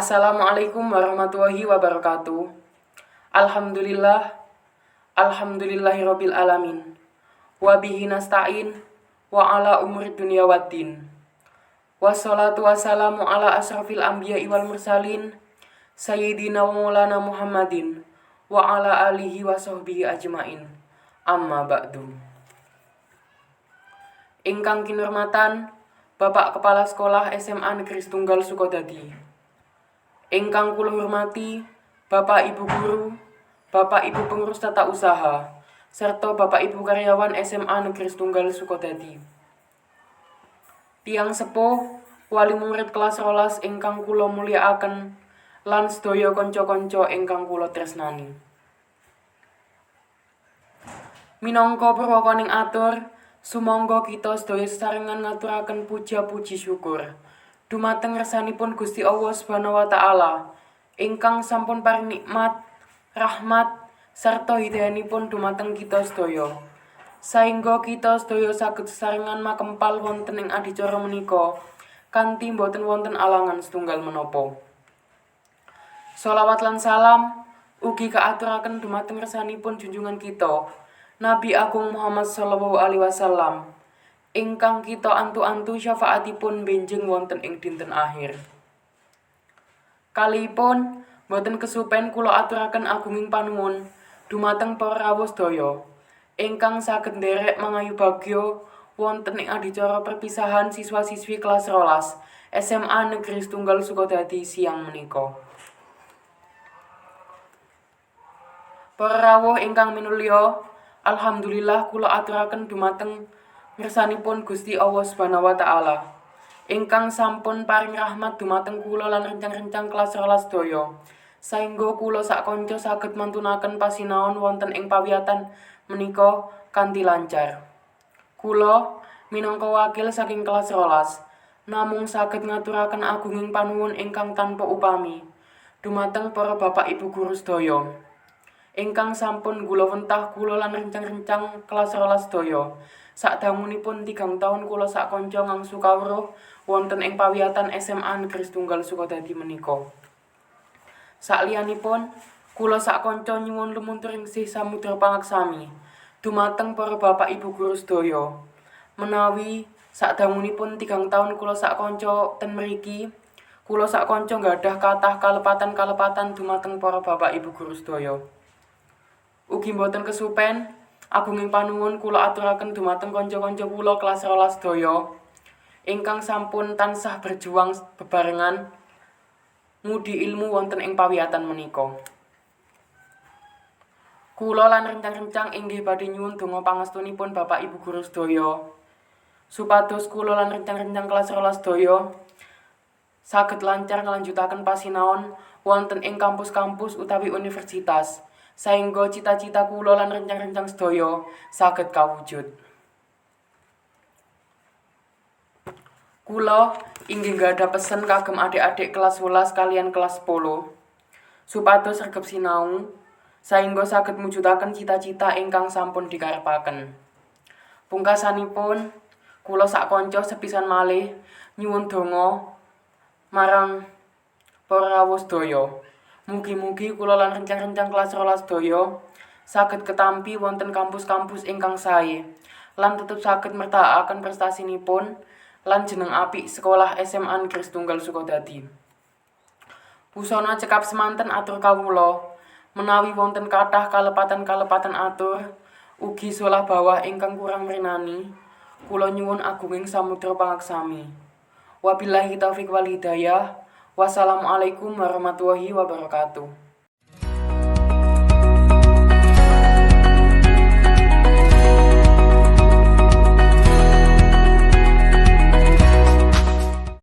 Assalamualaikum warahmatullahi wabarakatuh. Alhamdulillah, alhamdulillahirabbil alamin. Wa bihi nasta'in wa ala umuri dunya waddin. Wassalatu wassalamu ala asrafil anbiya'i wal mursalin sayyidina wa maulana Muhammadin wa ala alihi wa sahbihi ajmain. Amma ba'du. Ingkang kinurmatan Bapak Kepala Sekolah SMA Negeri Setunggal Sukodadi. Ingkang kula hormati Bapak Ibu guru, Bapak Ibu pengurus tata usaha, serta Bapak Ibu karyawan SMA Negeri Setunggal Sukodadi. Tiyang sepuh, wali murid kelas 12 ingkang kula mulyakaken lan sedaya kanca-kanca ingkang kula tresnani. Minangka purwakaning atur, sumangga kita sedaya sesarengan ngaturaken puja-puji syukur dumateng ngersanipun Gusti Allah Subhanahu wa taala ingkang sampun paring nikmat, rahmat sarta hidayanipun dumateng kita sedaya. Saengga kita sedaya saged sesarengan makempal wonten ing adicara menika kanthi boten wonten alangan setunggal menapa. Sholawat lan salam ugi kaaturaken dumateng ngersanipun junjungan kita Nabi Agung Muhammad sallallahu alaihi wasallam ingkang kita antu-antu syafaatipun benjing wonten ing dinten akhir. Kalihipun boten kesupen kula aturaken agunging panuwun dumateng para rawuh sedaya ingkang saged nderek mangayubagya wonten ing adicara perpisahan siswa-siswi kelas 12 SMA Negeri Setunggal Sukodadi siang menika. Para rawuh ingkang minulya, alhamdulillah kula aturaken dumateng ngersanipun Gusti Allah Subhanahu wa taala ingkang sampun paring rahmat dumateng kula lan rencang-rencang kelas 12 sedaya saengga kula sak kanca saged mantunaken pasinaon wonten ing pawiyatan menika kanthi lancar. Kula minangka wakil saking kelas 12 namung saged ngaturaken agunging panuwun ingkang tanpa upami dumateng para bapak ibu guru sedaya ingkang sampun gulawentah kula lan rencang-rencang kelas 12 sedaya. Sakdangunipun 3 taun kula sak kanca ngangsu kawruh wonten ing pawiyatan SMA Negeri Setunggal Sukodadi menika. Sakliyanipun, kula sak kanca nyuwun lumunturing sih samudra pangaksami dumateng para bapak ibu guru sedaya. Menawi sakdangunipun 3 taun kula sak kanca ten mriki, kula sak kanca nggadhah kathah kalepatan-kalepatan dumateng para bapak ibu guru sedaya. Ugi boten kesupen agunging panuwun kula aturaken dumateng kanca-kanca kula kelas 12 sedaya ingkang sampun tansah berjuang bebarengan ngudi ilmu wonten ing pawiyatan menika. Kula lan rencang-rencang inggih badhe nyuwun donga pangestunipun Bapak Ibu guru sedaya supados kula lan rencang-rencang kelas 12 sedaya saged lancar nglanjutaken pasinaon wonten ing kampus-kampus utawi universitas saengga cita-cita kula lan rencang-rencang sedaya saged kawujud. Kula inggih nggadhah pesen kagem adik-adik kelas 11 kaliyan kelas 10 supados sregep sinau saengga saged mujudaken cita-cita ingkang sampun dikarepaken. Pungkasanipun kula sak kanca sepisan malih nyuwun donga marang para rawuh sedaya. Mugi-mugi kula lan rencang-rencang kelas 12 sedaya saged ketampi wonten kampus-kampus ingkang sae lan tetep saged mertahakaken prestasinipun lan jeneng apik sekolah SMA Negeri Setunggal Sukodadi. Busana cekap semanten atur kawula, menawi wonten kathah kalepatan-kalepatan atur ugi solah bawah ingkang kurang mrenani, kula nyuwun agunging samudra pangaksami. Wabillahi taufik wal hidayah. Wassalamualaikum warahmatullahi wabarakatuh.